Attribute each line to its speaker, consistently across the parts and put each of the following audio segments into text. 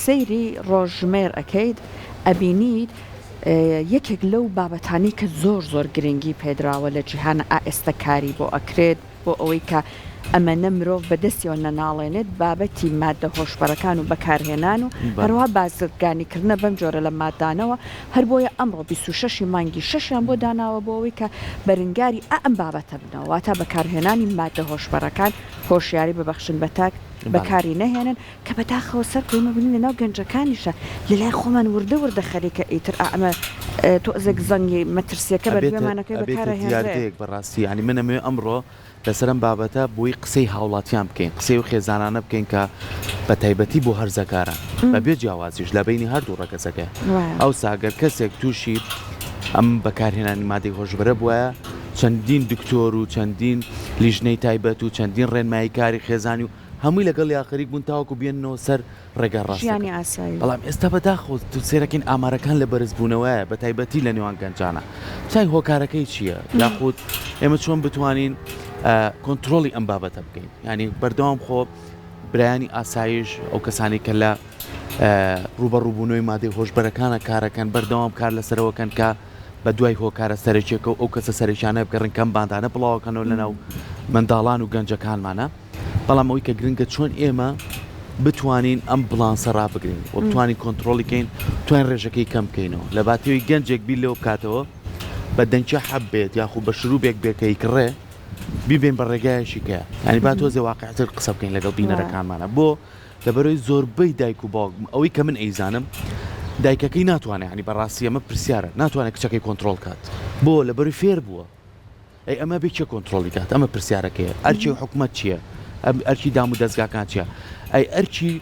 Speaker 1: سەیری ڕۆژژمێر ئەکەیت ئەبینیت یەکێک لەو بابەتانەی کە زۆر زۆر گرنگی پێدراوە لە جیهانا ئا ئێستا کاری بۆ ئەکرێت بۆ ئەوەی کە ئەمەنە مرۆڤ بە دەستیەوە نەناڵێنێت بابەتی ماددە هۆشبەرەکان و بەکارهێنان و هەروەها بازرگانی کردنە بەم جۆرە لە ماددانەوە هەربۆیە ئەمڕۆ 26 ی مانگی شەشیان بۆ داناوە بۆ ئەوەی کە بەرنگاری ئا ئەم بابەتە بنەوە واتا بەکارهێنانی ماددە هۆشبەرەکان هۆشیاری ببەخشن بە تاک بەکاری نەهێنن کە بەداخەوە سەرکۆ ئێمە بینین لەناو گەنجەکانیشا لەلای خۆمان وردە وردە خەریکە ئیتر ئا ئەمە تۆزێک زەنگی مەترسیەکە بەر
Speaker 2: ئەبێتە
Speaker 1: گوێمانەکەی
Speaker 2: ئەبێتە
Speaker 1: بەکارئەهێنرێ.
Speaker 2: دیاردەیەک بەڕاستی یانی من ئەمەوێ ئەمڕۆ لەسەر ئەم بابەتە بۆی قسەی هاوڵاتیان بکەین قسەی ئەو خێزانانە بکەین کە بە تایبەتی بۆ هەرزەکاران بە بێ جیاوازیش لە بەینی هەردوو ڕەگەزەکەی
Speaker 1: وایە.
Speaker 2: ئەوسا گەر کەسێک تووشی ئەم بەکارهێنانی مادەی هۆشبەرە بوایە چەندین دکتۆر و چەندین لیژنەی تایبەت و چەندین ڕێنماییکاری خێزانی و هەمووی لەگەڵیا خەریک بوون تاوەکو بێننەوە سەر ڕێگا ڕاستەکە.
Speaker 1: ژیانی ئاسایی.
Speaker 2: بەڵام ئێستا بەداخەوە سەیرەکەین ئامارەکان لە بەرزبوونەوەیە بە تایبەتی لە نێوان گەنجانە. چای هۆکارەکەی چییە؟ یاخود ئێمە چۆن بتوانین کۆنترۆڵی ئەم بابەتە بکەین؟ یانی بەردەوام خۆ برایانی ئاسایش ئەو کەسانی کە لە ڕووبەڕووبوونەوەی مادەی هۆشبەرەکانە کارەکەن بەردەوام کار لەسەرەوەکەن کە بە دوای هۆکارە سەرەکیەکە و ئەو کەسە سەرەکیانە بگەڕن کەم باندانە بڵاوەکەنەوە لەناو منداڵان و گەنجەکانمانە. بەڵام ئەوەی کە گرنگە چۆن ئێمە بتوانین ئەم بڵانسە ڕابگرین و بتوانین کۆنترۆڵی کەین توانین ڕێژەکەی کەم بکەینەوە لە باتیەوەی گەنجێک بیر لەوە بکاتەوە بە دەنکێ حەب بێت یاخود بە شروبێک بێت کە ئیکڕێ بیبین بە ڕێگایەکی کە یانی با تۆزێ واقعتر قسە بکەین لەگەڵ بینەرەکانمانە بۆ لەبەرەوەی زۆربەی دایک و باوک ئەوەی کە من ئەیزانم دایکەکەی ناتوانێت ینی بەڕاستی ئەمە پرسیارە ناتوانێت کچەکەی کۆنترۆڵ کات بۆ لەبەروی فێر بووە ئەی ئەمە بێ کێ کۆنترۆڵی کات؟ ئەمە پرسیارەکەیە. ئەرکی حکومەت چییە؟ ئەرکی دام و دەزگاکان چییە؟ ئەی ئەرکی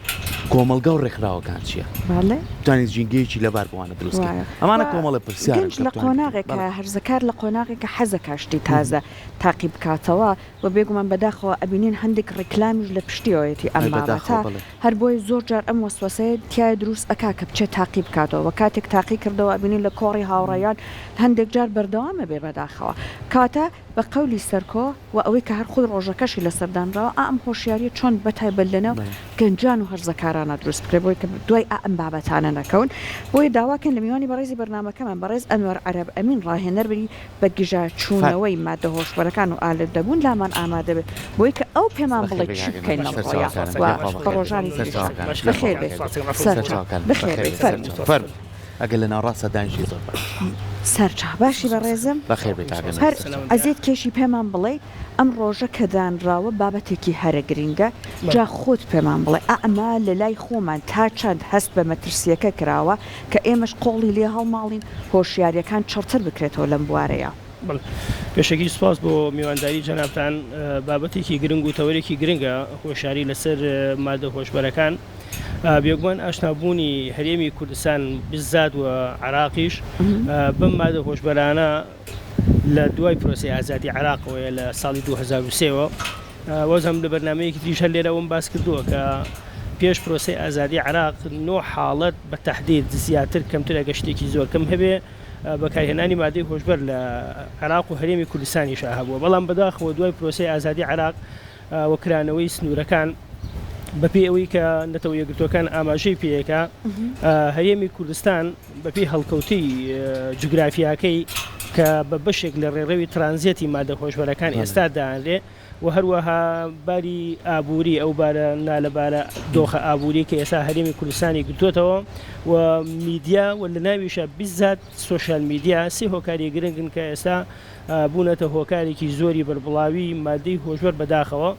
Speaker 2: کۆمەڵگا و ڕێکخراوەکان چییە؟
Speaker 1: بەڵێ.
Speaker 2: بتوانین ژینگەیەکی لەبار بۆ وانە دروست کەین.
Speaker 1: وایە.
Speaker 2: ئەمانە
Speaker 1: و
Speaker 2: کۆمەڵێ پرسیارن
Speaker 1: گەنج
Speaker 2: کە
Speaker 1: لە
Speaker 2: بتوانین بیکەین.
Speaker 1: قۆناغێکە،
Speaker 2: بەڵێ.
Speaker 1: هەرزەکار لە قۆناغێکە حەزەکا شتی تازە تاقی بکاتەوە و بێگومان بەداخەوە ئەبینین هەندێک ڕیکلامیش لە پشتیەوەیەتی ئەم
Speaker 2: ئەی بەداخەوە
Speaker 1: بابەتە
Speaker 2: بەڵێ.
Speaker 1: هەر بۆیە زۆر جار ئەم وەسوەسەیە تیایا دروست ئەکا کە بچێ تاقی بکاتەوە وە کاتێک تاقی کردەوە ئەبینین لە کۆڕی هاوڕێیان هەندێک جار بەردەوام ئەبێ بەداخەوە کەواتە بە قەولی سەرکۆ وە ئەوەی کە هەر خۆی ڕۆژەکەشی لەسەر دانراوە ئا ئەم هۆشیاریە چۆن بە تایبەت لەنێو گەنجان و هەرزەکارانا دروست بکرێ بۆی کە دوای ئا ئەم بابەتانە نەکەون بۆیە داواکەین لە میوانی بەڕێزی بەرنامەکەمان بەڕێز ئەنوەر عەرەب ئەمین ڕاهێنەر بی بە گژا چوونەوەی مادە هۆشبەرەکان و ئالوودەبوون لامان ئامادە بێت بۆی کە ئەو پێمان بڵێ چی بکەین لەم ڕۆیە و بە ڕۆژانی تریش بەخێر بێی سەرچاو بەخێر بێی فەرموو.
Speaker 2: ئەگەر لە ناوەڕاستدا دانیشی زۆر باشە.
Speaker 1: سەرچاو باشی بەڕێزم
Speaker 2: بەخێر بێی کاک ئەنوەر
Speaker 1: هەر
Speaker 2: سەرچاو.
Speaker 1: ئەزیەت کێشی پێمان بڵێی ئەم ڕۆژە کە دانراوە بابەتێکی هەرە گرینگە جا خۆت پێمان بڵێ ئا ئەمە لە لای خۆمان تا چەند هەست بە مەترسیەکە کراوە کە ئێمەش قۆڵی لێ هەڵماڵین هۆشیاریەکان چڕتر بکرێتەوە لەم بوارەیا.
Speaker 3: بەڵێ پێشەکی سوپاس بۆ میوانداری جەنابتان، بابەتێکی گرنگ و تەوەرێکی گرنگە هۆشیاری لەسەر مادە هۆشبەرەکان، بێگومان ئاشنابوونی هەرێمی کوردستان بزات و عێراقیش بەم مادە هۆشبەرانە لە دوای پرۆسەی ئازادی عێراقەوەیە لە ساڵی 2003 وە وەزم لە بەرنمەیەکی تریش هەر لێرە ئەوم باس کردووە کە پێش پرۆسەی ئازادی عێراق نۆ حاڵەت بە تەحدید زیاتر کەمتر ئەگە شتێکی زۆر کەم هەبێ بەکارهێنانی مادەی هۆشبەر لە عێراق و هەرێمی کوردستانیشا هەبووە بەڵام بەداخەوە دوای پرۆسەی ئازادی عێراق و کرانەوەی سنوورەکان بەپێی ئەوەی کە نەتەوە یەکگرتووەکان ئاماژەی پێیەکە هەرێمی کوردستان بەپێی هەڵکەوتەی جوگرافیاکەی کە بە بەشێک لە ڕێڕەوی ترانزێتی مادە هۆشبەرەکان ئێستا دانرێ و هەروەها باری ئابووری ئەو بارە نالەبارە دۆخە ئابووری کە ئێستا هەرێمی کوردستانی گرتووەتەوە و میدیا و لە ناویشە بیزات سۆشیال میدیا سێ هۆکاری گرنگن کە ئێستا بوونەتە هۆکارێکی زۆری بەربڵاوی مادەی هۆشبەر بەداخەوە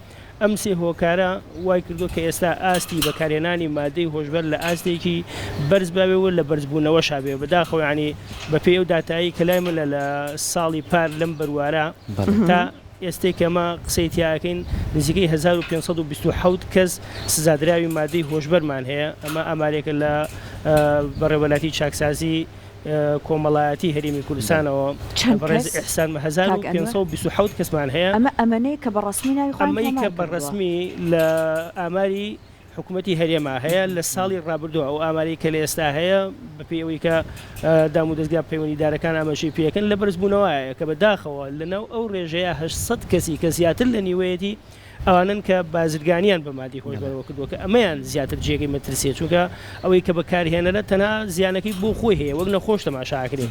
Speaker 3: ئەم سێ هۆکارە وای کردووە کە ئێستا ئاستی بەکارهێنانی مادەی هۆشبەر لە ئاستێکی بەرز باوێ و لە بەرزبوونەوەشا بێ بەداخەوە یانی بەپێی ئەو داتایەی کە لای منە لە ساڵی پار لەم بەروارە تا ئێستەی کە ئەمە قسەی تیا ئەکەین نزیکەی 1527 کەس سزادراوی مادەی هۆشبەرمان هەیە ئەمە ئامارێکە لە بەڕێوەبەرایەتی چاکسازی کۆمەڵایەتی هەرێمی کوردستانەوە
Speaker 1: چەند
Speaker 3: بەڕێز
Speaker 1: کەس
Speaker 3: ئیحسان
Speaker 1: کاک ئەنوەر؟
Speaker 3: 1527 کەسمان هەیە.
Speaker 1: ئەمە ئەمەنەیە کە بە ڕەسمی ناوی خۆیان
Speaker 3: ئەمەی
Speaker 1: تۆمار
Speaker 3: کە بە
Speaker 1: کردووە.
Speaker 3: ڕەسمی لە ئاماری حکومەتی هەرێما هەیە لە ساڵی ڕابردووە ئەو ئامارەی کە لە ئێستا هەیە بەپێی ئەوەی کە دامودەزگا پەیوەندیدارەکان ئاماژەی پێکەن لە بەرزبوونەوەیە کە بە داخەوە لەناو ئەو ڕێژەیە 800 کەسی کە زیاتر لە نیوەیەتی. ئەوانەن کە بازرگانیان بە مادەی هۆشبەرەوە کردووە کە ئەمەیان زیاتر جێگەی مەترسیە چونکە ئەوەی کە بەکارهێنەرە تەنها زیانەکەی بۆ خۆی هەیە وەک نەخۆش تەماشا ئەکرێ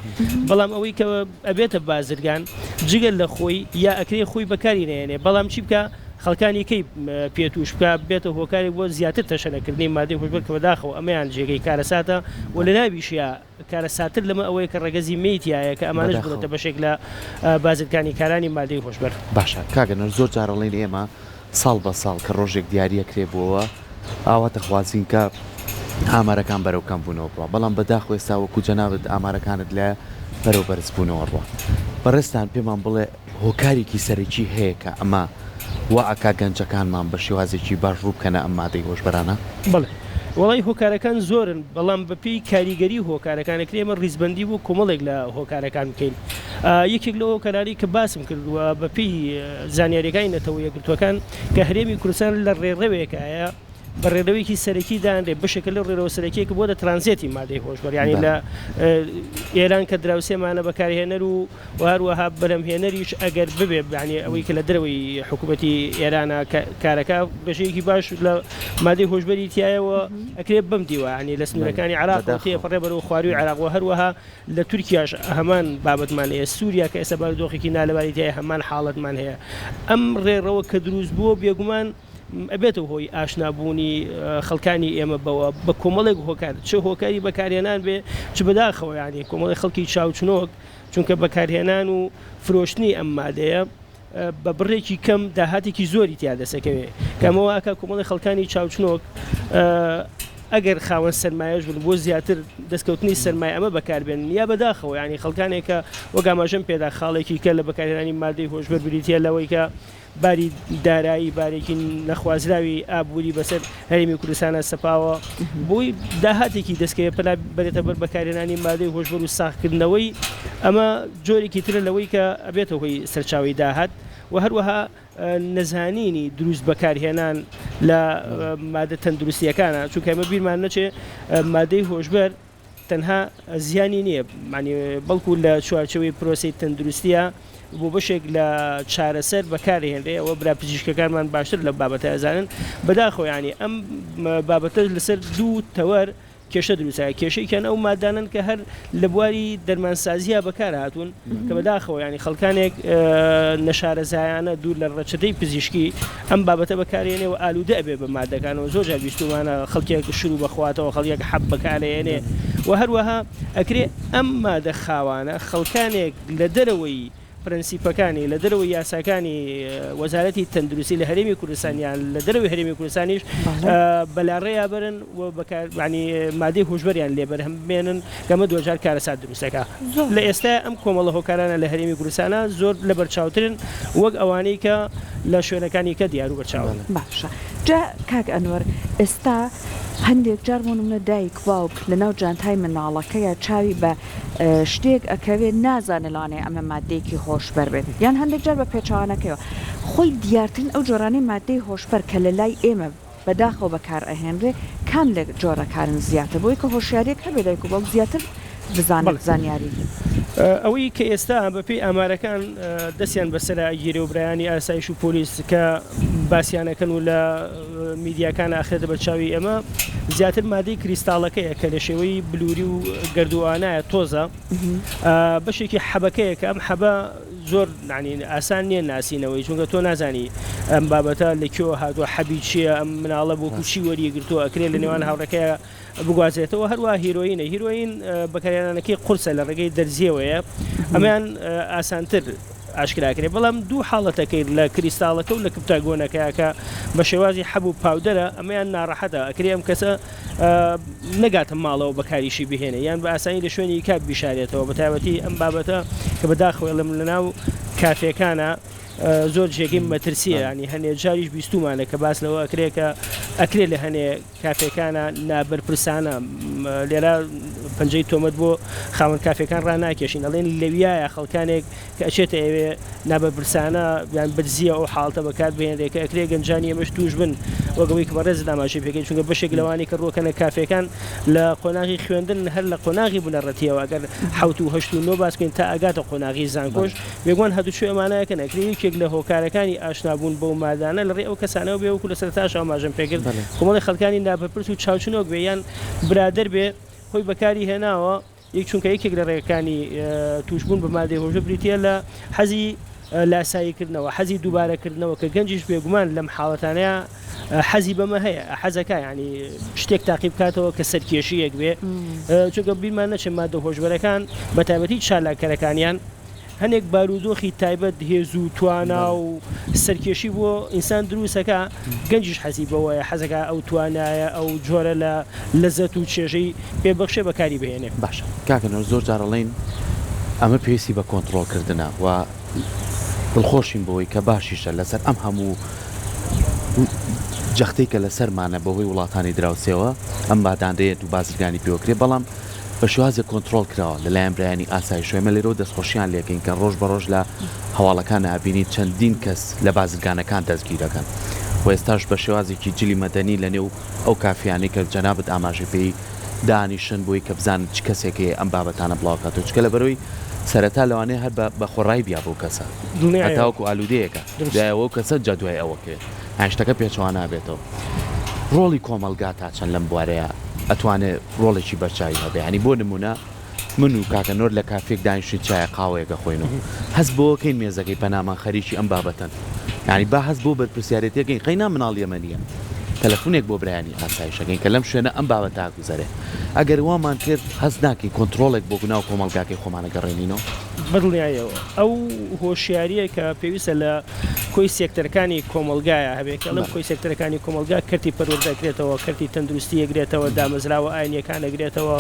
Speaker 3: بەڵام ئەوەی کە ئەبێتە بازرگان جگە لە خۆی یا ئەکرێ خۆی بەکاری نەیەنێ بەڵام چی بکا خەڵکانی کەی پێ توش بکا بێتە هۆکارێک بۆ زیاتر تەشەنەکردنی مادەی هۆشبەر کە بەداخەوە ئەمەیان جێگەی کارەساتە و لەناویشیا کارەساتتر لەمە ئەوەیە کە ڕەگەزی مێی تیایە کە ئەمانەش بوونەتە بەشێک لە بازرگانیکارانی مادەی هۆشبەر.
Speaker 2: باشە کاک ئەنوەر زۆر جار ئەڵێین ئێمە ساڵ بە ساڵ کە ڕۆژێک دیاری ئەکرێ بۆوە ئاواتەخوازین کە ئامارەکان بەرەو کەم بوونەوە بڕوا بەڵام بەداخەوە ئێستا وەکو جەنابت ئامارەکانت لایە بەرەو بەرز بوونەوە ڕوا بەڕێزتان پێمان بڵێ هۆکارێکی سەرەکی هەیە کە ئەمە وا ئەکا گەنجەکانمان بە شێوازێکی باش ڕوو بکەنە ئەم مادەی هۆشبەرانە؟
Speaker 3: بەڵێ وەڵای هۆکارەکان زۆرن بەڵام بە پێی کاریگەری هۆکارەکان ئەکرێ ئێمە ڕیزبەندی بۆ کۆمەڵێک لە هۆکارەکان بکەین یەکێک لەو هۆکارانەی کە باسم کرد و بە پێی زانیاریەکانی نەتەوە یەکگرتووەکان کە هەرێمی کوردستان لە ڕێڕەوێکایە بە ڕێڕەوێکی سەرەکی دانرێ بەشێکە لەو ڕێرەوە سەرەکیە کە بۆتە ترانزێتی مادەی هۆشبەر یانی لە ئێران کە دراوسێمانە بەکارهێنەر و و هەروەها بەرهەمهێنەریش ئەگەر ببێ یانی ئەوەی کە لە دەرەوەی حکوومەتی ئێرانە کارەکە ڕێژەیەکی باش لە مادەی هۆشبەری تایەوە ئەکرێ بەم دیوە یانی لە سنوورەکانی عێراق تێپەڕێ بەرەو خوارووی عێراق و هەروەها لە تورکیاش هەمان بابەتمان هەیە، سوریا کە ئێستا بارودۆخێکی نالەباری تیایە هەمان حاڵەتمان هەیە. ئەم ڕێڕەوە کە دروست بووە بێگومان ئەبێتە هۆی ئاشنابوونی خەڵکانی ئێمە بەوە بە کۆمەڵێک هۆکار چ هۆکاری بەکارهێنان بێ چ بەداخەوە یانی کۆمەڵی خەڵکی چاوچنۆک چونکە بەکارهێنان و فرۆشتنی ئەم مادەیە بە بڕێکی کەم داهاتێکی زۆری تیا دەسەکەوێ کە ئەمە وا ئەکا کۆمەڵی خەڵکانی چاوچنۆک ئەگەر خاوەن سەرمایەش بن بۆ زیاتر دەستکەوتنی سەرمایە ئەمە بەکاربێنن یا بەداخەوە یانی خەڵکانێک کە وەک ئاماژەم پێدا خاڵێکی کە لە بەکارهێنانی مادەی هۆشبەر بریتیە لەوەی کە باری دارایی بارێکی نەخوازراوی ئابووری بەسەر هەرێمی کوردستانە سەپاوە بۆی داهاتێکی دەستکەوێ پەنا بەرێتە بەر بەکارهێنانی مادەی هۆشبەر و ساغکردنەوەی ئەمە جۆرێکی ترە لەوەی کە ئەبێتە هۆی سەرچاوەی داهات و هەروەها نەزانینی دروست بەکارهێنان لە مادە تەندروستیەکانە چونکە ئێمە بیرمان نەچێ مادەی هۆشبەر تەنها زیانی نییە بەڵکو لە چوارچێوەی پرۆسەی تەندروستیە بۆ بەشێک لە چارەسەر بەکارهێنرێ ئەوە برا پزیشکەکانمان باشتر لە بابەتە ئەزانن بەداخەوە یانی ئەم بابەتە لەسەر دوو تەوەر کێشە دروستە کێشەیەکیان ئەو مادانن کە هەر لە بواری دەرمانسازیە بەکار هاتوون کە بەداخەوە ینی خەڵکانێک نەشارەزایانە دوور لە ڕەچەتەی پزیشکی ئەم بابەتە بەکارێنێ و ئالوودە ئەبێ بە مادەکانەوە زۆر جار بیستومانە خەڵکێک شروع بەخواتەوە خەڵکێک حەب بەکارێنێ و هەروەها ئەکرێ ئەم مادە خاوانە خەڵکانێک لە دەرەوەی پرەنسیپەکانی، لە دەرەوەی یاساکانی وەزارەتی تەندروستی لە هەرێمی کوردستان یان لە دەرەوەی هەرێمی کوردستانیش بەلاڕێیا بەرن و بەکار یانی مادەی هۆشبەریان لێ بەرهەم بێنن کە ئەمە دواجار کارەسات دروست دەکا. لە ئێستا ئەم کۆمەڵە هۆکارانە لە هەرێمی کوردستانا زۆر لەبەرچاوترن وەک ئەوانەی کە لە شوێنەکانی کە دیار و بەرچاون.
Speaker 1: باشە جا کاک ئەنوەر ئێستا هەندێک جار بۆ نمونە دایک باوک لەناو جانتای مناڵەکەیا چاوی بە شتێک ئەکەوێت نازانێت لەوانەیە ئەمە ماددەیەکی هۆشبەر بێت یان هەندێک جار بە پێچەوانەکەیەوە خۆی دیارترین ئەو جۆرانەی ماددەی هۆشبەر کە لە لای ئێمە بەداخەوە بەکار ئەهێنرێ کام لە جۆرەکانن زیاتر بۆی کە هۆشیاریەک هەبێ دایک و باوک زیاتر بزانن زانیاری.
Speaker 3: ئەوەی کە ئێستا بە پێی ئامارەکان دەستیان بەسەرا ئەگیرێ و برایانی ئاسایش و پۆلیس کە باسیان ئەکەن و لە میدیاکان ئاخرێتە بەرچاوی ئێمە زیاتر مادەی کریستاڵەکەیە کە لە شێوەی بلوری و گەردووانایە تۆزە بەشێکی حەبەکەیە کە ئەم حەبە زۆر ئاسان نییە ناسینەوەی چونکە تۆ نازانی ئەم بابەتە لە کوێوە هاتووە حەبی چییە ئەم مناڵە بۆ کوچی وەریگرتووە ئەکرێت لە نێوان هاوڕێکەیە بگوازرێتەوە هەروە هیرۆینە هیرۆین بەکارهێنانەکەی قورسە لە ڕێگەی دەرزیەوەیە ئەمیان ئاسانتر ئاشکراکرێ بەڵام دوو حاڵەتەکەی لە کریستاڵەکە و لە کپتاگۆنەکە کە بە شێوازی حەب و پاودەرە ئەمەیان ناڕەحەتە ئەکرێ ئەم کەسە نەگاتە ماڵەوە بەکاریشی بهێنێ یان بە ئاسانی لە شوێنی کات بیشارێتەوە بە تایبەتی ئەم بابەتە کە بەداخەوە لەم لەناو کافێکانە زۆر جێگەی مەترسیە ینی هەنێ جاریش بیستومانە کە باس لەوە ئەکرێ کە ئەکرێ لە هەنێ کافێکانە نابەرپرسانە لێرە پەنجەی تۆمەت بۆ خاوەن کافێکان ڕاناکێشین، ئەڵێن لەویایە خەڵکانێک کە ئەچێتە ئەوێ نابەرپرسانە یان بەدزییە ئەو حاڵەتە بەکار بهێنرێ کە ئەکرێ گەنجانی ئێمەش تووش بن وەک ئەوەی کە بەڕێزت ئاماژەی پێکرد چونکە بەشێک لەوانەی کە ڕووەکەنە کافێکان لە قۆناغی خوێندن هەر لە قۆناغی بنەڕەتیەوە ئەگەر حەوت و هەشت و نۆ باس بکەین تا ئەگاتە قۆناغی زانکۆش بێگومان هاتوچۆی ئەمانە ئەکەن ئەکرێ یەکێک لە هۆکارەکانی ئاشنابوون بەو مادانە لە ڕێی ئەو کەسانەوە بێ وەکو لە سەرەتاش ئاماژەم پێکرد کۆمەڵی خەڵکانی نابەرپرس و چاوچنۆک بێ یان برادەر بێ خۆی بەکاری هێناوە یەک چونکە یەکێک لە ڕێگەکانی تووشبوون بە مادەی هۆشبەر بریتییە لە حەزی لاساییکردنەوە، حەزی دووبارەکردنەوە کە گەنجیش بێگومان لەم حاڵەتانەیا حەزی بەمە هەیە، حەزەکا یانی شتێک تاقی بکاتەوە کە سەرکێشییەک بێ، چونکە بیرمان نەچێت مادە هۆشبەرەکان بە تایبەتی چالاککەرەکانیان هەنێک بارودۆخی تایبەت هێز و توانا و سەرکێشی بۆ ئینسان دروست ئەکا، گەنجیش حەزی بەوەیە، حەزەکا ئەو توانایە، ئەو جۆرە لە لەزەت و چێژەی پێ ببەخشێ بەکاری بهێنێ.
Speaker 2: باشە کاکە نۆر زۆر جار ئەڵێین ئەمە پێویستی بە کۆنتڕۆڵ کردنە و دڵخۆشین بەوەی کە باشیشە لەسەر ئەم هەموو جەختەی کە لەسەرمانە بەهۆی وڵاتانی دراوسێوە ئەم بادانرێت و بازرگانی پێوەکرێ بەڵام بە شێوازێک کۆنتڕۆڵ کراوە لەلایەن برایانی ئاسایشەوە، ئێمە لێرەوە دەستخۆشیان لێکەین کە ڕۆژ بە ڕۆژ لە هەواڵەکانا ئەبینین چەندین کەس لە بازرگانەکان دەستگیرەکەن و ئێستاش بە شێوازێکی جلی مەدەنی لە نێو ئەو کافیانەی کە جەنابت ئاماژەی پێی دانیشن بۆی کە بزانن چ کەسێک هەیە ئەم بابەتانە بڵاو کاتەوە چکە لەبەرەوەی سەرەتا لەوانەیە هەر بە بە خۆڕایی بیا بەو کەسە
Speaker 3: دڵنیایەوە
Speaker 2: هەتاوەکو ئالوودەیەکە
Speaker 3: دروست.
Speaker 2: دوای ئەوە ئەو کەسە جا دوای ئەوە کەوێت یان شتەکە پێچەوانە ئەبێتەوە. ڕۆڵی کۆمەڵگا تا چەند لەم بوارەیا ئەتوانێ ڕۆڵێکی بەرچاوی هەبێ؟ یانی بۆ نموونە من و کاکە نۆر لە کافیەک دانیشتوین چایە قاوەیەک ئەخۆین و هەست بەوە کەین مێزەکەی پەنامان خەریکی ئەم بابەتەن یانی با هەست بەو بەرپرسیارێتیە کەین قەینا مناڵ یەمەنیە تەلەفونێک بۆ برایانی ئاسایش ئەکەین کە لەم شوێنە ئەم بابەتە ئەگوزەرێ ئەگەر وامان کرد هەست ناکەین کۆنتڕۆڵێک بۆ ناو کۆمەڵگاکەی خۆمان ئەگەڕێنینەوە؟
Speaker 3: بەدڵنیاییەوە ئەو هۆشیاریە کە پێویستە لە کۆی سێکتەرەکانی کۆمەڵگایە هەبێ کە ئەڵێم کۆی سێکتەرەکانی کۆمەڵگا کەرتی پەروەردە ئەگرێتەوە، کەرتی تەندروستی ئەگرێتەوە، دامەزراوە ئاینییەکان ئەگرێتەوە،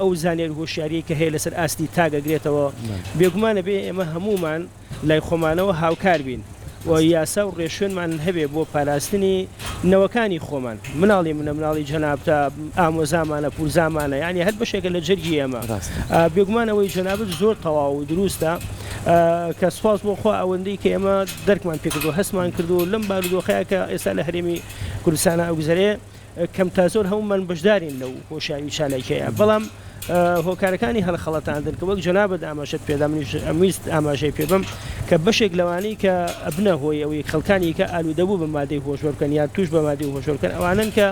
Speaker 3: ئەو زانیاری و هۆشیارییەی کە هەیە لەسەر ئاستی تاک ئەگرێتەوە. بێگومان ئەبێ ئێمە هەموومان لای خۆمانەوە هاوکار بین و یاسا و ڕێوشوێنمان هەبێ بۆ پاراستنی نەوەکانی خۆمان. مناڵی منە، مناڵی جەنابتە، ئامۆزامانە، پورزامانە، یانی هەر بەشێکە لە جەرگی ئێمە. بێگومان ئەوەی جەنابت زۆر تەواو و دروستە. کە سوپاس بۆ خوا ئەوەندەی کە ئێمە دەرکمان پێکردو هەستمان کردو لەم بارودۆخەیە کە ئێستا لە هەرێمی کوردستانا ئەگوزەرێ کەم تا زۆر هەموومان بەشدارین لەو هۆشیاری و چالاکیەیە بەڵام هۆکارەکانی هەڵخەڵەتاندن کە وەک جەنابت ئاماژەت پێدا منیش ئەمویست ئاماژەی پێ بەم کە بەشێک لەوانەی کە ئەبنە هۆی ئەوەی خەڵکانی کە ئالوودەبوو بە مادەی هۆشبەر بکەن یان توش بە مادەی هۆشبەر بکەن ئەوانەن کە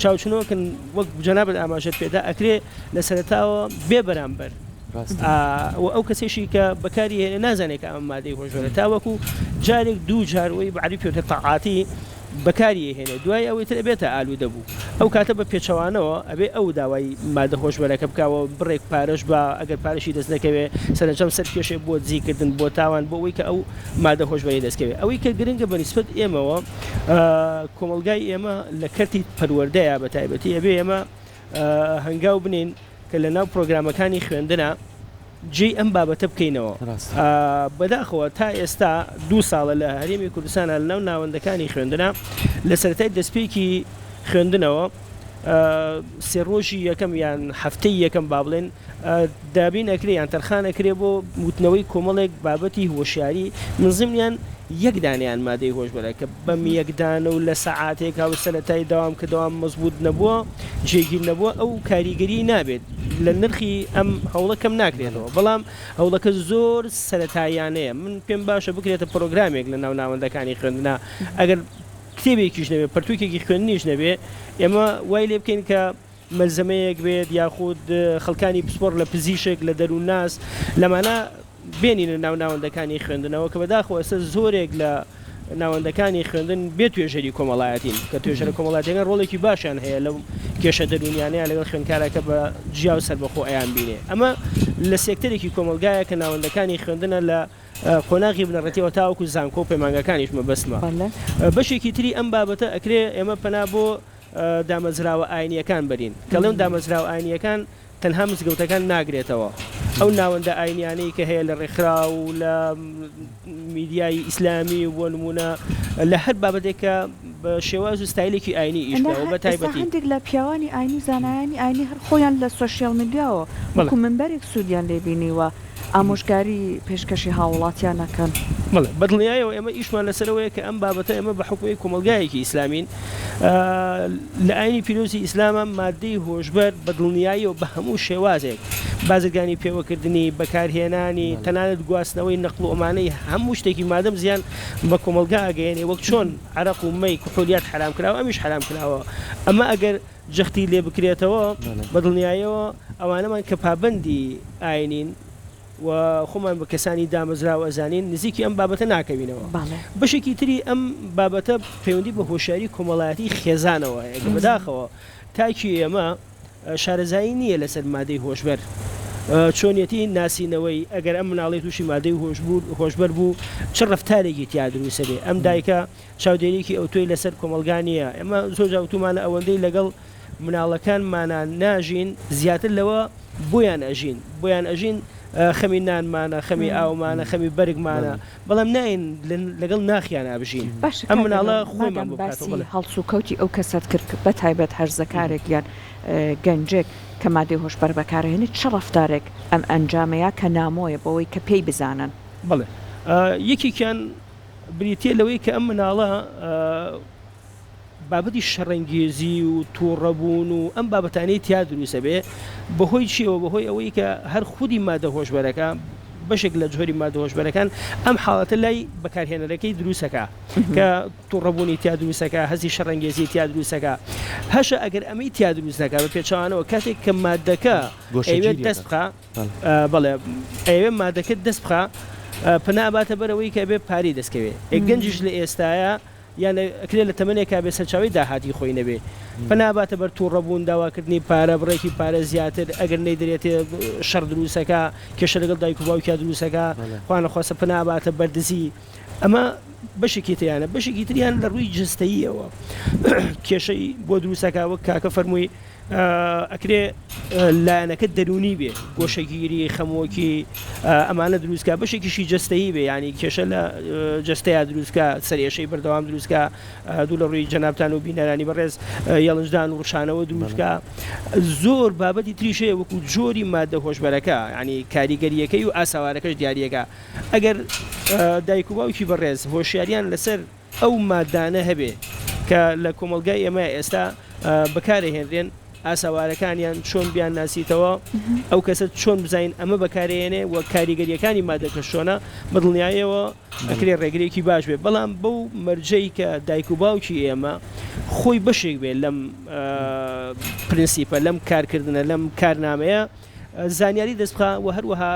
Speaker 3: چاوچنۆکن وەک جەنابت ئاماژەت پێدا ئەکرێ لە سەرەتاوە بێ بەرامبەر و ئەو کەسەیشی کە بەکاری هێنێ نازانێ کە ئەمە مادەی هۆشبەرە تاوەکو جارێک دوو جار وەی بە عەرەبی پێوترێ تەعاتی بەکاری ئەهێنێ دوای ئەوەی تر ئەبێتە ئالوودە بوو ئەو کاتە بە پێچەوانەوە ئەبێ ئەو داوای مادە هۆشبەرەکە بکا و بڕێک پارەش با ئەگەر پارەشی دەست نەکەوێ سەرەنجام سەر کێشێ بۆ دزی کردن بۆ تاوان بۆ ئەوەی کە ئەو مادە هۆشبەرەی دەست کەوێ ئەوەی کە گرنگە بە نیسبەت ئێمەوە کۆمەڵگای ئێمە لە کەرتی پەروەردەیە بە تایبەتی ئەبێ ئێمە هەنگاو بنێین کە لە ناو پرۆگرامەکانی خوێندنا جێی ئەم بابەتە بکەینەوە. بەداخەوە تا ئێستا دوو ساڵە لە هەرێمی کوردستانا لە ناو ناوەندەکانی خوێندنا لە سەرەتای دەستپێکی خوێندنەوە سێ ڕۆژی یەکەم یان هەفتەی یەکەم با بڵێن دابین ئەکرێ یان تەرخان ئەکرێ بۆ وتنەوەی کۆمەڵێک بابەتی هۆشیاری من زمنیان یەک دانەیان مادەی هۆشبەرە کە بەم یەک دانە و لە سەعاتێکا و سەرەتای دەوام کە دەوام مەزبووت نەبووە جێگیر نەبووە ئەو کاریگەریی نابێت لە نرخی ئەم هەوڵە کەم ناکرێتەوە بەڵام هەوڵەکە زۆر سەرەتاییانەیە من پێم باشە بکرێتە پرۆگرامێک لە ناو ناوەندەکانی خوێندنا ئەگەر کتێبێکیش نەبێ پەرتووکێکی خوێندنیش نەبێ ئێمە وای لێ بکەین کە مەلزەمەیەک بێت یاخود خەڵکانی پسپۆڕ لە پزیشک لە دەروونناس لەمانە بێنینە ناو ناوەندەکانی خوێندنەوە کە بەداخەوە ئێستا زۆرێک لە ناوەندەکانی خوێندن بێ توێژەری کۆمەڵایەتین کە توێژەرە کۆمەڵاتیەکان ڕۆڵێکی باشیان هەیە لەو کێشە دەروونیانەیان لەگەڵ خوێندکارا کە بە جیا و سەربەخۆ ئەیان بینێ ئەمە لە سێکتەرێکی کۆمەڵگایە کە ناوەندەکانی خوێندنە لە قۆناغی بنەڕەتیەوە تاوەکو زانکۆ و پەیمانگاکانیش مەبەستمە بەشێکی تری ئەم بابەتە ئەکرێ ئێمە پەنا بۆ دامەزراوە ئاینییەکان بەرین. کە ڵێم دامەزراوە ئاینییەکان تەنها مزگەوتەکان ناگرێتەوە، ئەو ناوەندە ئاینیانەی کە هەیە لە ڕێکخراو و لە میدیای ئیسلامی و بۆ نموونە لە هەر بابەتێک کە بە شێواز و ستایلێکی ئاینی ئیش
Speaker 1: ئەنا
Speaker 3: کراوە
Speaker 1: هە
Speaker 3: بە
Speaker 1: ئێستا
Speaker 3: تایبەتی.
Speaker 1: هەندێک لە پیاوانی ئاینی و زانایانی ئاینی هەر خۆیان لە سۆشیال میدیاوە
Speaker 3: بەڵێ.
Speaker 1: وەکو منبەرێک سوودیان لێ بینیوە ئامۆژگاری پێشکەشی هاووڵاتیان ئەکەن.
Speaker 3: بەڵێ بە دڵنیایەوە ئێمە ئیشمان لەسەرەوەیە کە ئەم بابەتە ئێمە بە حوکمی کۆمەڵگایەکی ئیسلامین لە ئاینی پیرۆزی ئیسلامە مادەی هۆشبەر بە دڵنیاییەوە بە هەموو شێوازێک بازرگانی پێوەکردنی بەکارهێنانی تەنانەت گواستنەوەی نەقڵ و ئەمانەی هەموو شتێکی مادەم زیان بە کۆمەڵگا ئەگەیەنێ وەک چۆن عەرەق و مەی کحولیات حەرام کراوە ئەمیش حەرام کراوە ئەمە ئەگەر جەختی لێ بکرێتەوە بە دڵنیایەوە ئەوانەمان کە پابەندی ئاینین و خۆمان بە کەسانی دامەزراو ئەزانین نزیکی ئەم بابەتە ناکەوینەوە. بەشێکی تری ئەم بابەتە پەیوەندی بە هۆشیاری کۆمەڵایەتی خێزانەوە هەیە کە بەداخەوە تاکی ئێمە شارەزایی نییە لەسەر مادەی هۆشبەر چۆنیەتی ناسینەوەی ئەگەر ئەم مناڵەی تووشی مادەی هۆشبەر بوو چ ڕەفتارێکی تیا دروستەبێ ئەم دایکە چاودێریەکی ئەوتۆی لەسەر کۆمەڵگا نییە ئێمە زۆر جار وتومانە ئەوەندەی لەگەڵ مناڵەکانمانا ناژین زیاتر لەوە بۆیان ئەژین بۆیان ئەژین خەمی نانمانە خەمی ئاومانە خەمی بەرگمانە بەڵام ناین لەگەڵ ناخیانا بژین
Speaker 1: باشە
Speaker 3: ئەم
Speaker 1: کاک
Speaker 3: مناڵە
Speaker 1: ئەدۆ
Speaker 3: خۆیمان
Speaker 1: مادام
Speaker 3: بۆ بکاتەوە
Speaker 1: باسی
Speaker 3: بەڵێ.
Speaker 1: هەڵسوکەوتی ئەو کەسەت کرد بە تایبەت هەرزەکارێک یان گەنجێک کە مادەی هۆشبەر بەکارئەهێنێت چ ڕەفتارێک ئەم ئەنجامەیە کە نامۆیە بەوەی کە پێی بزانن؟
Speaker 3: بەڵێ یەکێکیان بریتیە لەوەی کە ئەم مناڵە بابەتی شەڕەنگێزی و توڕەبوون و ئەم بابەتانەی تیا دروست ئەبێ بەهۆی چیەوە بەهۆی ئەوەی کە هەر خودی مادە هۆشبەرەکە بەشێک لە جۆری مادە هۆشبەرەکان ئەم حاڵەتە لای بەکارهێنەرەکەی دروستەکە کە توڕەبوونی تیا دروستەکە هەستی شەڕەنگێزی تیا دروستەکە هەشە ئەگەر ئەمەی تیا دروست نەکا بە پێچەوانەوە کاتێک کە مادەکە ئەیەوێت دەست بخا بەڵێ ئەیەوێ مادەکە دەست بخا پەنا ئەباتە بەر ئەوەی کە ئەبێ پارەی دەست کەوێ ئێ گەنجیش لە ئێستایا یان ئەکرێ لە تەمەنێکا بێ سەرچاوەی داهاتی خۆی نەبێ پەنا ئەباتە بەر توڕەبوون داواکردنی پارە بڕێکی پارە زیاتر ئەگەر نەیدرێتێ شەڕ دروستەکا کێشە لەگەڵ دایک و باوکیا دروستەکا خوا نەخواستە پەنا ئەباتە بەر دزی ئەمە بەشێکی تریانە بەشێکی تریان لە ڕووی جەستەییەوە کێشەی بۆ دروستەکا وەک کاکە فەرمووی ئەکرێ لایەنەکە دەروونی بێ گۆشەگیری خەمۆکی ئەمانە دروستکە بەشێکیشی جەستەیی بێ ینی کێشە لە جەستەیە دروستکە سەرێشەی بەردەوام دروستکە دوو لە ڕووی جەنابتان و بینەرانی بەڕێز یەڵنجدان و ڕشانەوە دروستکە زۆر بابەتی تریشەیە وەکو جۆری مادە هۆشبەرەکە ینی کاریگەریەکەی و ئاسەوارەکەش دیارەکە ئەگەر دایک و باوکی بەڕێز هۆشیاریان لەسەر ئەو مادانە هەبێ کە لە کۆمەڵگای ئێمە ئێستا بەکارئەهێنرێن ئاسەوارەکانیان چۆن بیانناسیتەوە ئەو کەسە چۆن بزانین ئەمە بەکارئەیەنێ و کاریگەرییەکانی مادەکە چۆنە بەدڵنیایەوە ئەکرێ ڕێگرێکی باش بێ بەڵام بەو مەرجەی کە دایک و باوکی ئێمە خۆی بەشێک بێ لەم پرنسیپە لەم کارکردنە لەم کارنامەیە زانیاری دەست بخا و هەروەها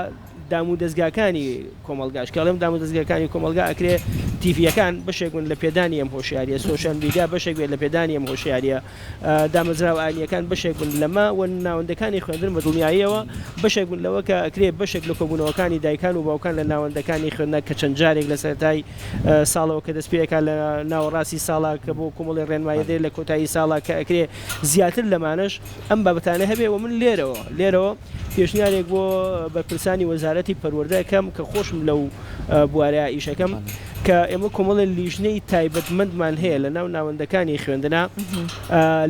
Speaker 3: دام و دەزگاکانی کۆمەڵگاش کە ئەڵێم دام و دەزگاکانی کۆمەڵگا ئەکرێ تیڤیەکان بەشێک بن لە پێدانی ئەم هۆشیاریە سۆشیال میدیا بەشێک بێت لە پێدانی ئەم هۆشیاریە دامەزراوە ئاینیەکان بەشێک بن لەمە و ناوەندەکانی خوێندن بە دڵنیاییەوە بەشێک بن لەوە کە ئەکرێ بەشێک لە کۆبوونەوەکانی دایکان و باوکان لە ناوەندەکانی خوێندنە کە چەند جارێک لە سەرەتای ساڵەوە کە دەست پێکا لە ناوەڕاستی ساڵا کە بۆ کۆمەڵی ڕێنمایی دێ لە کۆتایی ساڵا کە ئەکرێ زیاتر لەمانەش ئەم بابەتانە هەبێ و من لێرەوە لێرەوە پێشنیارێک بۆ بەرپرسانی وەزارەتی پەروەردە ئەکەم کە خۆشم لەو بوارەیا ئیشەکەم کە ئێمە کۆمەڵێ لیژنەی تایبەتمەندمان هەیە لە ناو ناوەندەکانی خوێندنا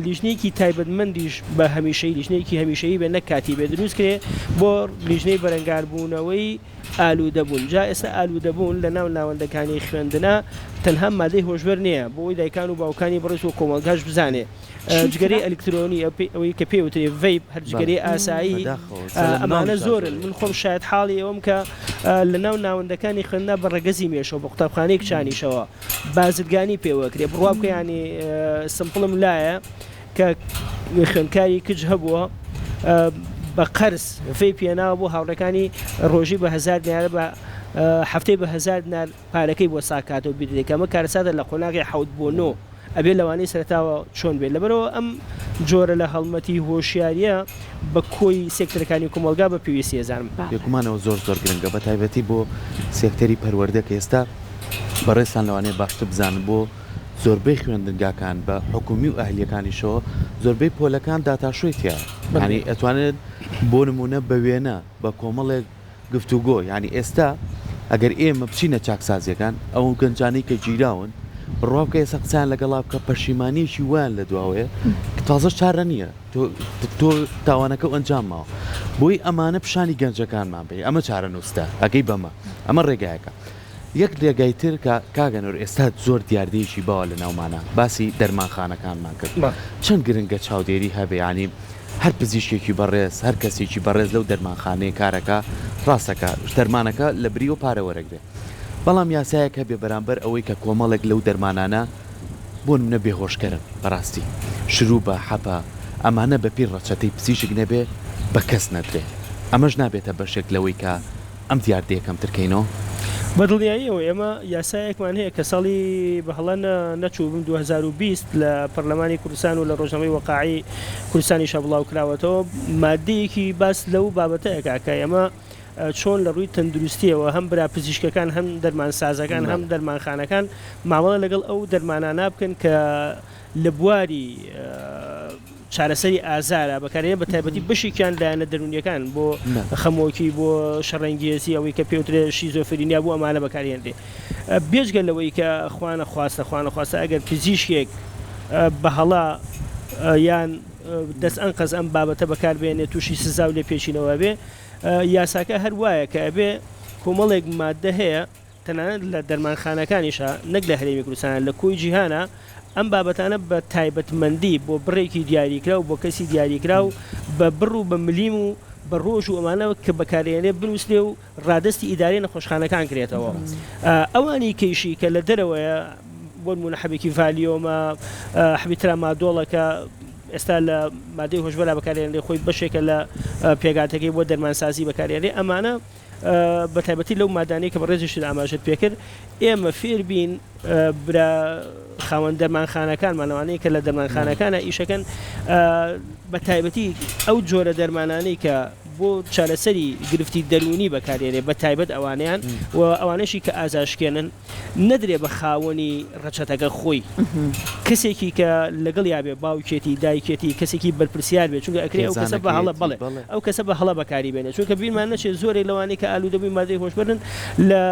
Speaker 3: لیژنەیەکی تایبەتمەندیش بە هەمیشەی لیژنەیەکی هەمیشەیی بێ نەک کاتی بێ دروست کرێ بۆ لیژنەی بەرەنگاربوونەوەی ئالوودەبوون جا ئێستا ئالوودەبوون لە ناو ناوەندەکانی خوێندنا تەنها مادەی هۆشبەر نییە بۆ ئەوەی دایکان و باوکانی بەڕێز و کۆمەڵگاش بزانێ جگەرەی ئەلکترۆنی ئەوەی کە پێی وترێ ڤەیپ هەر جگەرەی ئاسایی ئەمانە زۆرن من خۆم شایەت حاڵی ئەوم کە لە ناو ناوەندەکانی خوێندنا بە ڕەگەزی مێشەوە بە قوتابخانەی کچانیشەوە بازرگانی پێوەکرێ بڕوا بکە ینی سمپڵم لایە کە خوێندکاری کچ هەبووە بە قەرز ڤەیپ پێناوە بۆ هاوڕێکانی ڕۆژی بە هزار دینارە بە هەفتەی بە هزار دینار پارەکەی بۆ ساغ کاتەوە بیردێ کە ئەمە کارەساتە لە قۆناغی حەوت بۆ نۆ ئەبێ لەوانەی سەرەتاوە چۆن بێت لەبەرئەوە ئەم جۆرە لە هەڵمەتی هۆشیاریە بە کۆی سێکتەرەکانی کۆمەڵگا بە پێویستی ئەزانم.
Speaker 2: بێگومان ئەوە زۆر زۆر گرنگە بە تایبەتی بۆ سێکتەری پەروەردە کە ئێستا بەڕێزتان لەوانەیە باشتر بزانن بۆ زۆربەی خوێندنگاکان بە حکومی و ئەهلیەکانیشەوە زۆربەی پۆلەکان داتاشۆی تیایە یانی ئەتوانێت بۆ نمونە بە وێنە بە کۆمەڵێک گفتوگۆ، یانی ئێستا ئەگەر ئێمە بچینە چاکسازیەکان ئەو گەنجانەی کە گیراون. بڕوا بکە ئێستا قسەیان لەگەڵا بکە پەشیمانیەکی وایان لە دواوەیە کە تازەش چارە نییە تۆ تۆ تاوانەکە و ئەنجام ماوە بۆی ئەمانە پیشانی گەنجەکانمان بەی ئەمە چارەنووستە ئەگەی بەمە ئەمە ڕێگایەکە یەک رێگای تر کە کاک ئەنوەر ئێستا زۆر دیاردەیەکی باوە لە ناومانا باسی دەرمانخانەکانمان کرد چەند گرنگە چاودێری هەبێ یانی هەر پزیشکێکی بەڕێز هەر کەسێکی بەڕێز لەو دەرمانخانەیە کارەکا ڕاستەکا دەرمانەکە لە بری و پارە وەرەگرێ بەڵام یاسایەک هەبێ بەرامبەر ئەوەی کە کۆمەڵێک لەو دەرمانانە بۆ نمونە بێهۆشکەرن بەڕاستی شروبە حەپە ئەمانە بەپێی ڕەچەتەی پزیشک نەبێ بە کەس نەدرێ ئەمەش نابێتە بەشێک لەوەی کە ئەم دیاردەیە کەمتر کەینەوە؟
Speaker 3: بە دڵنیاییەوە ئێمە یاسایەکمان هەیە کە ساڵی بە هەڵە نەچووبم 2020 لە پەرلەمانی کوردستان و لە ڕۆژنامەی وەقاعی کوردستانیشا بڵاو کراوەتەوە مادەیەکی باس لەو بابەتە ئەکا کە ئێمە چۆن لە ڕووی تەندروستیەوە هەم برا پزیشکەکان هەم دەرمانسازەکان هەم دەرمانخانەکان مامەڵە لەگەڵ ئەو دەرمانانە بکەن کە لە بواری چارەسەری ئازارە بەکارهێنرێن بە تایبەتی بەشێکیان لایەنە دەروونیەکان بۆ خەمۆکی بۆ شەڕەنگێزی ئەوەی کە پێوترێ شیزۆفرینیا بۆ ئەمانە بەکارهێنرێ بێجگە لەوەی کە خوانەخواستە خوانەخواستە ئەگەر پزیشکێک بە هەڵە یان دەست ئەنقەست ئەم بابەتە بەکاربێنێ تووشی سزا و لێپێچینەوە بێ یاساکە هەر وایە کە ئەبێ کۆمەڵێک ماددە هەیە تەنانەت لە دەرمانخانەکانیشا نەک لە هەرێمی کوردستانا لە کۆی جیهانا ئەم بابەتانە بە تایبەتمەندی بۆ بڕێکی دیاریکراو بۆ کەسی دیاریکراو بە بڕ و بە ملیم و بە ڕۆژ و ئەمانە کە بەکارێنرێ بنووسرێ و ڕادەستی ئیدارەی نەخۆشخانەکان کرێتەوە ئەوانی کەیشی کە لە دەرەوەیە بۆ نموونە حەبێکی ڤالیۆمە حەبی ترامادۆڵە کە ئێستا لە مادەی هۆشبەرا بەکارێنرێ خۆی بەشێکە لە پێکهاتەکەی بۆ دەرمانسازی بەکارێنرێ ئەمانە بەتایبەتی لەو مادانەی کە بەڕێزیشت ئاماژەت پێکرد، ئێمە فێربین برا خاوەن دەرمانخانەکانمان ئەوانەی کە لە دەرمانخانەکانە ئیشەکەن بە تایبەتی ئەو جۆرە دەرمانانەی کە بۆ چارەسەری گرفتی دەروونی بەکارێنێ بە تایبەت ئەوانەیان و ئەوانەشی کە ئازارشکێنن نەدرێ بە خاوەنی ڕەچەتەکە خۆی کەسێکی کە لەگەڵیا بێ باوکێتی دایکێتی کەسێکی بەرپرسیار بێ چونکە ئەکرێ ئەو کەسە بە هەڵە بەڵێ ئەو کەسە بە هەڵە بەکاری بێنێ چونکە بیرمان نەچێت زۆرێک لەوانەی کە ئالوودەبووی مادەی هۆشبەرن لە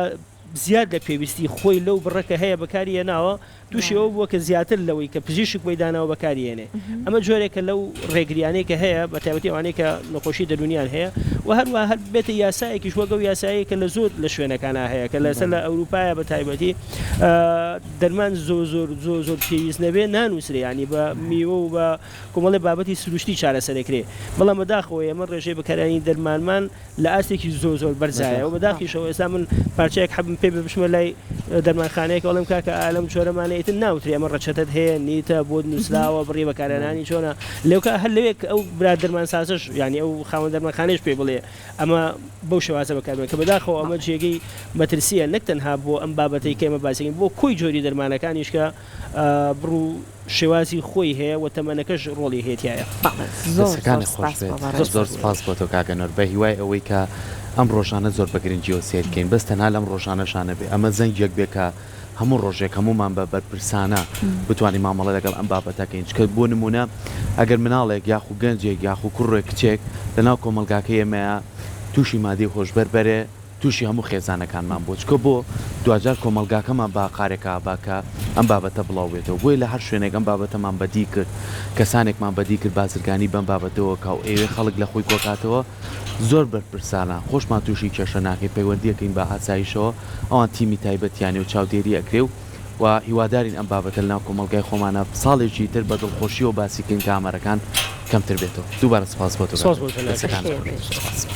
Speaker 3: زیاد لە پێویستی خۆی لەو بڕە کە هەیە بەکاری هێناوە تووشی ئەوە بووە کە زیاتر لەوەی کە پزیشک بۆی داناوە بەکاری هێنێ ئەمە جۆرێکە لەو ڕێگریانەی کە هەیە بە تایبەتی ئەوانەی کە نەخۆشی دەروونیان هەیە و هەروەها هەر بێتە یاسایەکیش وەک ئەو یاسایەی کە لە زۆر لە شوێنەکانا هەیە کە لەسەر لە ئەوروپایە بە تایبەتی دەرمان زۆر زۆر زۆر زۆر پێویست نەبێ نانووسرێ یانی بە میوە و بە کۆمەڵێ بابەتی سروشتی چارەسەرەکرێ بەڵام بەداخەوە ئێمە ڕێژەی بەکارهێنانی دەرمانمان لە ئاستێکی زۆر زۆر بەرزایە و بەداخیشەوە ئێستا من پارچەیەک حەبم پێ بێ بچمە لای دەرمانخانەیەک ئەڵێم کاکە ئا لەم جۆرەمانە ئیتر ناوترێ ئەمە ڕەچەتەت هەیە نیتە بۆت نووسراوە بڕی بەکارهێنانی چۆنە لێوکە هەر لەوێ کە ئەو برا دەرمانسازەش یانی ئەو خاوەن دەرمانخانەیش پێی بڵێ ئەمە بەو شێوازە بەکاربێن کە بەداخەوە ئەمە جێگەی مەترسییە نەک تەنها بۆ ئەم بابەتەی کە ئێمە باسی دەکەین بۆ کۆی جۆری دەرمانەکانیش کە بڕ و شێوازی خۆی هەیە و تەمەنەکەش ڕۆڵی هەیە تیایا.
Speaker 1: بەڵێ زۆر زۆر
Speaker 2: دەستەکانت خۆش
Speaker 1: سپاس بۆ
Speaker 2: بێت
Speaker 1: بەڕێزت.
Speaker 2: زۆر سپاس بۆ تۆ کاک ئەنوەر بە هیوای ئەوەی کە ئەم ڕۆژانە زۆر بە گرنگیەوە سەیر کەین بەس تەنها لەم ڕۆژانەشا نەبێ ئەمە زەنگێک بێ کە هەموو ڕۆژێک هەموومان بە بەرپرسانە بتوانین مامەڵە لەگەڵ ئەم بابەتە کەین چکە بۆ نمونە ئەگەر مناڵێک یاخو گەنجێک یاخو کوڕێک کچێک لەناو کۆمەڵگاکەی ئێمەیا توشی مادەی هۆشبەر بەرێ توشی هەموو خێزانەکانمان بووە چکە بۆ دواجار کۆمەڵگاکەمان بە ئاقارێکا ئەبا کە ئەم بابەتە بڵاو بێتەوە بۆیە لە هەر شوێنێک ئەم بابەتەمان بەدی کرد کەسانێکمان بەدی کرد بازرگانی بەم بابەتەوە کا و ئەیەوێ خەڵک لە خۆی کۆکاتەوە زۆر بەرپرسانە خۆشمان توشی کێشە ناکەین پەیوەندی ئەکەین بە ئاسایشەوە ئەوان تیمی تایبەتیانە و چاودێری ئەکرێ و و هیوادارین ئەم بابەتە لەناو کۆمەڵگای خۆمانا ساڵێکی تر بە دڵخۆشیەوە باسی کەین کە ئامارەکان کەمتر بێتەوە دووبارە سپاس بۆ تۆ
Speaker 3: سپاس بۆ جەنابیش.
Speaker 2: دەستەکانت خۆش بێت. سپاس.